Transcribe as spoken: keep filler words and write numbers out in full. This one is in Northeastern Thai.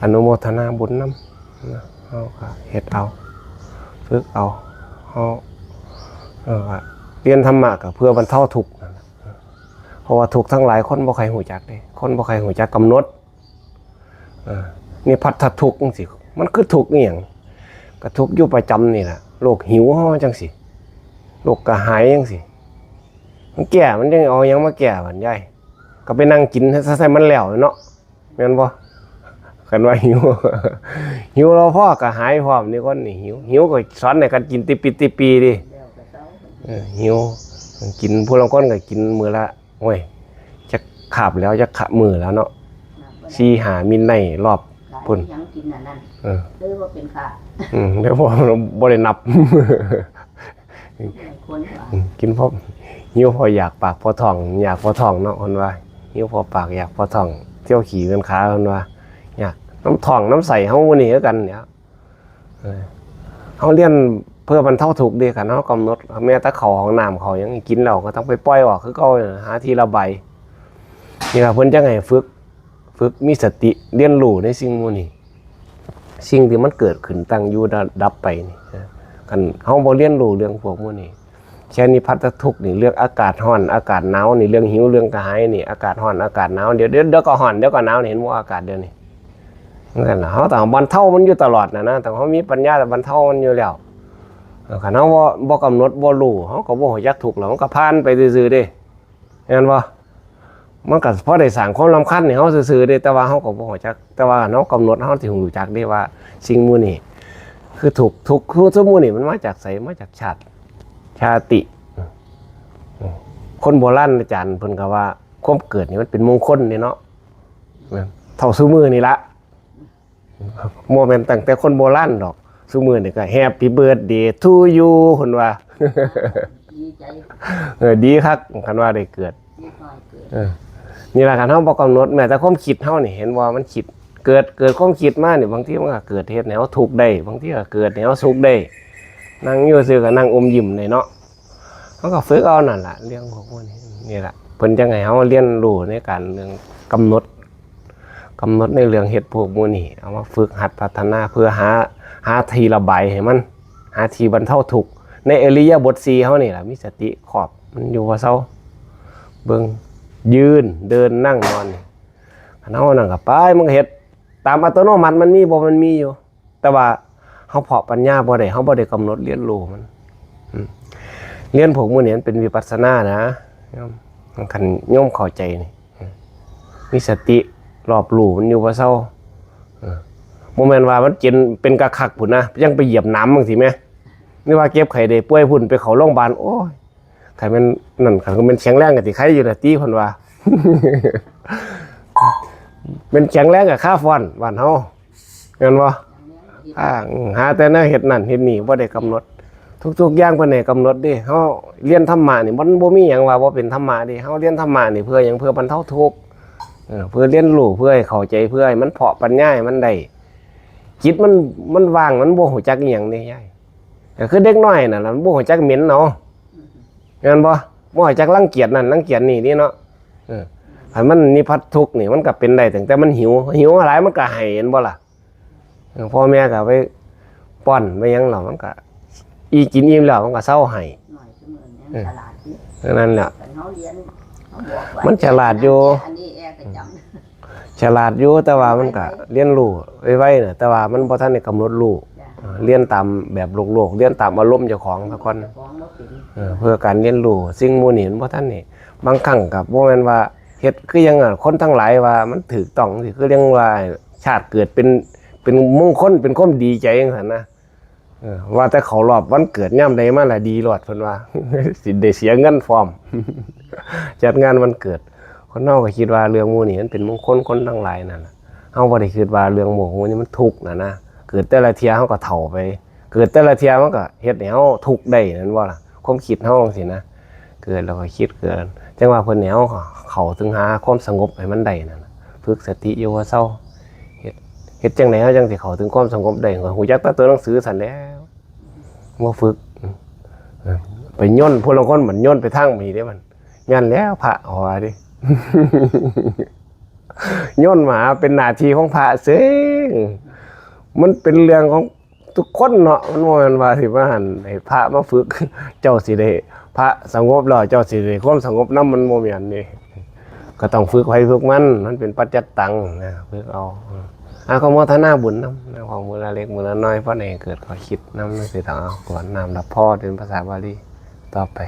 อนุโมทนาบุญนำนะ เฮาก็เฮ็ดเอา ฝึกเอา เฮา เอ่อ เรียนธรรมะก็เพื่อบรรเทาทุกข์นั่นแหละ เพราะว่าทุกข์ทั้งหลายคนบ่ใครฮู้จักเด้ คนบ่ใครฮู้จักกำหนด เออ นิพพัทธทุกข์จังซี้ มันคือทุกข์อีหยัง ก็ทุกข์อยู่ประจำนี่แหละ โรคหิวเฮาจังซี้ โรคกระหายจังซี้ มันแก้ มันจังเอาหยังมาแก้บัดยาย ก็ไปนั่งกินซะ ให้มันแล้วเนาะ แม่นบ่ คันว่าหิว หิวแล้วพอกระหายพร้อมนี่ คนนี่หิว หิวก็สอนให้กันกินติปีติปีดิ เออ หิว กิน ผู้ลางคนก็กินมื้อละ โอ้ย จักคาบแล้ว จักคาบมื้อแล้วเนาะ สี่ห้ามิลในรอบ หลาย พุ้น ยังกินอันนั้น เออ เลยว่าเป็นค่ะ อืม แล้วบ่ บ่ได้นับ คนว่า อืม กินพอ หิวพออยากปากพอท้อง อยากพอท้องเนาะ เพิ่นว่า หิวพอปากอยากพอท้อง เที่ยวขี้เงินขา เพิ่นว่า อยาก น้ำท้องน้ำไส้เฮามื้อนี้คือกันเนี่ย เออ เฮาเรียนเพื่อบรรเทาทุกข์เด้ คันเฮากำหนด แม้แต่เข้าห้องน้ำเข้าหยัง กินแล้วก็ต้องไปปล่อยออกคือเก่า หาที่ระบาย นี่ล่ะเพิ่นจั่งให้ฝึก ฝึกมีสติ เรียนรู้ในสิ่งหมู่นี้ สิ่งที่มันเกิดขึ้นตั้งอยู่ดับไปนี่ คันเฮาบ่เรียนรู้เรื่องพวกหมู่นี้ แค่นิพพัทธทุกข์นี่ เรื่องอากาศร้อน อากาศหนาวนี่ เรื่องหิว เรื่องกระหายนี่ อากาศร้อน อากาศหนาว เดี๋ยว เดี๋ยว เดี๋ยวก็ร้อน เดี๋ยวก็หนาวนี่ เห็นบ่ อากาศเดี๋ยวนี้ นั่นล่ะ เฮาต้องบรรเทามันอยู่ตลอดน่ะนะ ต้องเฮามีปัญญาบรรเทามันอยู่แล้ว เออ คันเฮาบ่ บ่กำหนด บ่รู้ เฮาก็บ่รู้จักทุกข์แล้ว มันก็ผ่านไปซื่อๆเด้ แม่นบ่ มันก็พอได้สร้างความรำคาญให้เฮาซื่อๆเด้ แต่ว่าเฮาก็บ่รู้จัก แต่ว่าเฮากำหนด เฮาสิรู้จักเด้ว่าสิ่งหมู่นี้คือทุกข์ ทุกข์คือซุมหมู่นี้มันมาจากไส มาจากชาติ ชาติ คนโบราณอาจารย์เพิ่นก็ว่า ความเกิดนี่มันเป็นมงคลเด้เนาะ เท่าซุมื้อนี่ละ บ่แม่นตั้งแต่คนโบราณดอก ซุมื้อนี่ก็ Happy birthday to you เพิ่นว่า ดีใจ เออ ดีคัก คันว่าได้เกิด เด็กน้อยเกิด เออ นี่ล่ะ คันเฮาบ่กำหนด แม้แต่ความคิดเฮานี่ เห็นบ่ มันคิด เกิด เกิดความคิดมานี่ บางทีมันก็เกิดเฮ็ดให้เฮาทุกข์ได้ บางทีก็เกิดให้เฮาสุขได้ นั่งอยู่ซื่อก็นั่งอมยิ้มได้เนาะ เฮาก็ฝึกเอานั่นล่ะ เรื่องพวกพวกนี้ นี่ล่ะ เพิ่นจั่งให้เฮาเรียนรู้ในการเรื่องกำหนด กำหนดในเรื่องเฮ็ดพวกหมู่นี้ เอามาฝึกหัดพัฒนา เพื่อหา หาที่ระบายให้มัน หาที่บรรเทาทุกข์ ในอิริยาบถสี่เฮานี่ล่ะ มีสติครอบมันอยู่บ่เซา เบิ่ง ยืน เดิน นั่ง นอนนี่ คันเฮานั่งก็ไป มันก็เฮ็ดตามอัตโนมัติ มันมีบ่ มันมีอยู่ แต่ว่าเฮาเพาะปัญญาบ่ได้ เฮาบ่ได้กำหนดเรียนรู้มัน อืม เรียนพวกหมู่นี้มันเป็นวิปัสสนานะ คันโยมเข้าใจนี่ มีสติรอบรู้มันอยู่บ่เซา เออ บ่แม่นว่ามันเจ็บเป็นกะคักพุ้นนะ ยังไปเหยียบหนามจั่งซี้แหม นึกว่าเจ็บไข้ได้ป่วยพุ้น ไปเข้าโรงพยาบาล โอ้ย คันแม่นนั่น คันแม่นแข็งแรงก็สิไคอยู่นะติ เพิ่นว่า แม่นแข็งแรงก็คาฟ้อนบ้านเฮา แม่นบ่ อ่า หาแต่แนวเฮ็ดนั่นเฮ็ดนี่ บ่ได้กำหนด ทุกๆอย่างเพิ่นให้กำหนดเด้ เฮาเรียนธรรมะนี่ มันบ่มีหยังว่าบ่เป็นธรรมะเด้ เฮาเรียนธรรมะนี่เพื่อหยัง เพื่อบรรเทาทุกข์ เออ เพื่อเรียนรู้ เพื่อให้เข้าใจ เพื่อให้มันเพาะปัญญาให้มันได้ จิตมัน มันว่าง มันบ่รู้จักอิหยังเด้ยาย ก็คือเด็กน้อยนั่นล่ะ มันบ่รู้จักเหม็นเอา แม่นบ่ บ่รู้จักรังเกียจนั่นรังเกียจนี่นี่เนาะ เออ คันมันนิพพัททุกข์นี่ มันก็เป็นได้ตั้งแต่มันหิว หิวหลายมันก็ไห้ เห็นบ่ล่ะ เออ พ่อแม่ก็ไปป้อนไปหยังแล้ว มันก็อีกินอิ่มแล้ว มันก็เซาไห้ น้อยซุมื้อนี้ เออ ฉลาดอยู่ นั่นแหละ คันเฮาเรียน เฮาบอกว่า มันฉลาดอยู่ อันนี้แอร์ประจำ ฉลาดอยู่ แต่ว่ามันก็เรียนรู้ไวๆน่ะ แต่ว่ามันบ่ทันได้กำหนดรู้ จ้ะ เออ เรียนตามแบบโลกๆ เรียนตามอารมณ์เจ้าของซะก่อน เจ้าของบ่เป็น เออ เพื่อการเรียนรู้ สิ่งหมู่นี้มันบ่ทันนี่ บางครั้งก็บ่แม่นว่าเฮ็ดคือหยังอะ คนทั้งหลายว่ามันถูกต้องจังซี้ คือเรียกว่าชาติเกิดเป็น เป็นมงคล เป็นความดีใจจังซั่นนะ เออ ว่าแต่เข้ารอบวันเกิดยามใดมาละดีโลด เพิ่นว่า สิได้เสียเงินพร้อม จัดงานวันเกิด คนเฮาก็คิดว่าเรื่องหมู่นี้มันเป็นมงคล คนทั้งหลายนั่นล่ะ เฮาบ่ได้คิดว่าเรื่องหมู่หมู่นี้มันทุกข์น่ะนะ เกิดแต่ละเทื่อเฮาก็เฒ่าไป เกิดแต่ละเทื่อมันก็เฮ็ดให้เฮาทุกข์ได้ แม่นบ่ล่ะ ความคิดเฮาจังซี้นะ เกิดแล้วก็คิด เกิด จั่งว่าเพิ่นให้เฮาเข้าถึงหาความสงบให้มันได้นั่นน่ะ ฝึกสติอยู่บ่เซา เฮ็ด เฮ็ดจั่งใดเฮาจั่งสิเข้าถึงความสงบได้ ก็ฮู้จักแต่ตัวหนังสือซั่นแหล้ว บ่ฝึก เออ ไปโยน ผู้ลางคนมันโยนไปทางนี้เด้มัน แม่นแล้วพระว่าเด้ โยนมาเป็นหน้าที่ของพระเสีย มันเป็นเรื่องของทุกคนเนาะ มันบ่แม่นว่าสิมาหั่นให้พระมาฝึก เจ้าสิได้พระสงบแล้วเจ้าสิได้ความสงบนำ มันบ่แม่นนี่ ก็ต้องฝึกไผฝึกมัน มันเป็นปัจจัตตังนะ ฝึกเอา อ่ะ ก็โมทนาบุญนำนะ ของมื้อละเล็กมื้อละน้อย พอได้เกิดข้อคิดนำ จั่งซี้ ต้องเอากรวดน้ำรับพรเป็นภาษาบาลีต่อไป